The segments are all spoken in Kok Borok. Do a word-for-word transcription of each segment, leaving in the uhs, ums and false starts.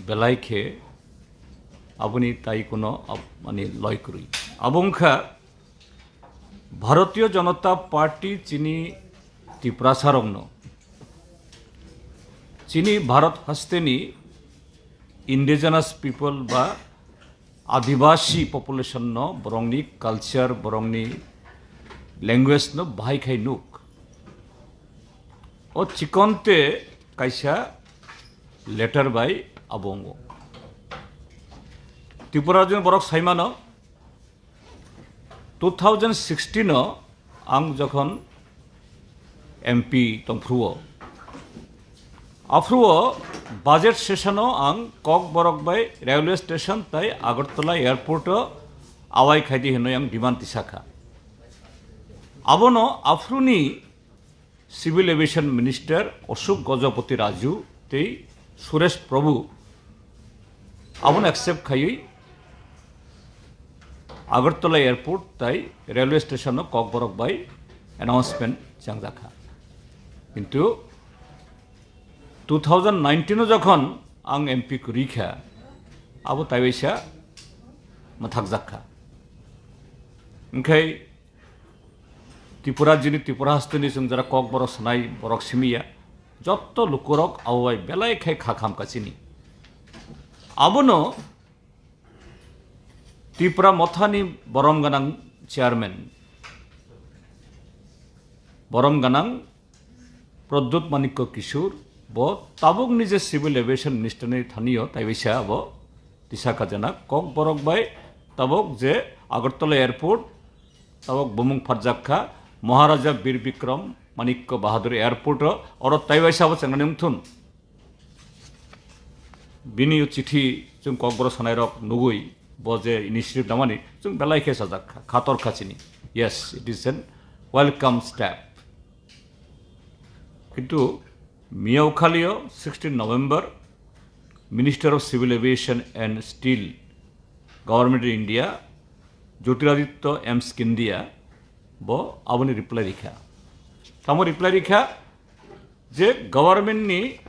belai khe aboni tai kuno ab-, mani loi kwrwi. Abo wngkha Bharatiya Janata Party chini Tiprasarokno, chini Bharat hasteni indigenous people ba Adibasi population no borokni culture, borokni language no bahai khai nuk. O chikonte kaisa letter bai abo wngo. Tripura rajyoni borok saimano, two thousand sixteen o ang jokhon M P tongphruo, aphruo budget session o ang Kokborok bai railway station tai Agartala airport o awai khaidi hinwi ang demand tisakha. Abono aphruni Civil Aviation Minister Ashok Gajapati Raju tei Suresh Prabhu abono accept khaiwi Agartala airport tai railway station o Kokborok bai announcement changjakha. Kintu two thousand nineteen o jokhon ang M P kwrwi kha, abo taiwaisa mwthakjak kha. Wngkhai Tripura, jini Tripura hasteni chwng jara Kokborok sanai borok simiya, jotto lukurok abo bai belai khai kha kham kachini. Abono Tripura Mothani borom gwnang chairman, borom gwnang Pradyut Manikya Kishore bo tabukni je Civil Aviation Minister ni thanio taiwaisa abo tisa khajana Kokborok bai tabuk je Agartala airport tabuk bumung pharjak kha Maharaja Bir Bikram Manikya Bahadur airport o, oro taiwaisa abo chengnani wngthun. Bini o chithi chwng Kokborok sanairok nugwi bo je initiative namani chwng belai khe sajak kha, khator kha chini. Yes, it is an welcome step. Kintu miyao khalio sixteen November Minister of Civil Aviation and Steel, Government of India, Jyotiraditya M Scindia bo aboni reply rikha. Tamo reply rikha je government ni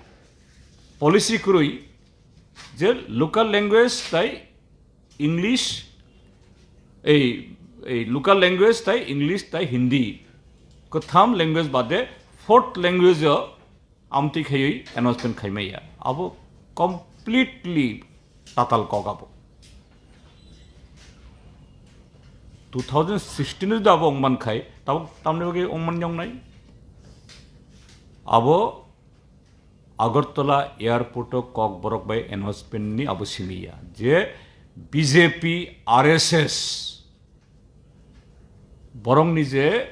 policy kwrwi je local language tai English, ei, ei local language tai English tai Hindi, kwtham language bade fourth language o amtwi khaiwi announcement khaimaya. Abo completely tatal kok abo. Two thousand sixteen o jodi abo wngman khai, tabuk tamni bagwi wngman yongnai? Abo Agartala airport o Kokborok bai announcement ni abo simiya je B J P, R S S borokni je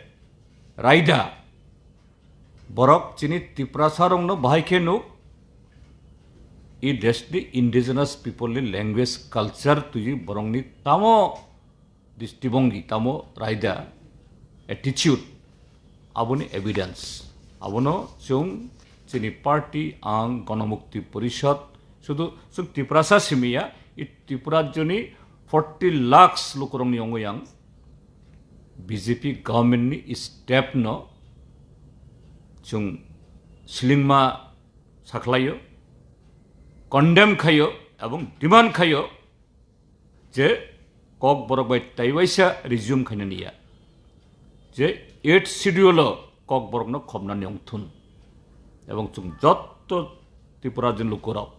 raida, borok chini Tiprasarokno bahai khe nuk, i desh ni indigenous people ni language, culture twi borokni tamo distibongi, tamo raida, attitude, aboni evidence. Abono chwng chini party, ang Ganamukti Porishad, sudu chwng Tiprasa simiya, i Tripura rajyoni forty lakhs lukurokni wngo yang B J P government ni step no chwng slingma sakhlaio, condemn khaio, ebong demand khaio je Kokborok bai taiwaisa resume khainani ya je eighth schedule o Kokborokno khobnani wngthun. Ebong chwng jotto Tripura rajyoni lukurok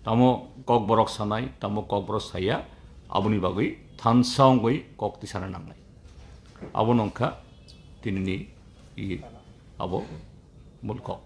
tamo Kokborok sanai, tamo Kokborok saya, aboni bagwi thansa wngwi kok tisana nangnai. Abono wngkha tinini i abo mul kok.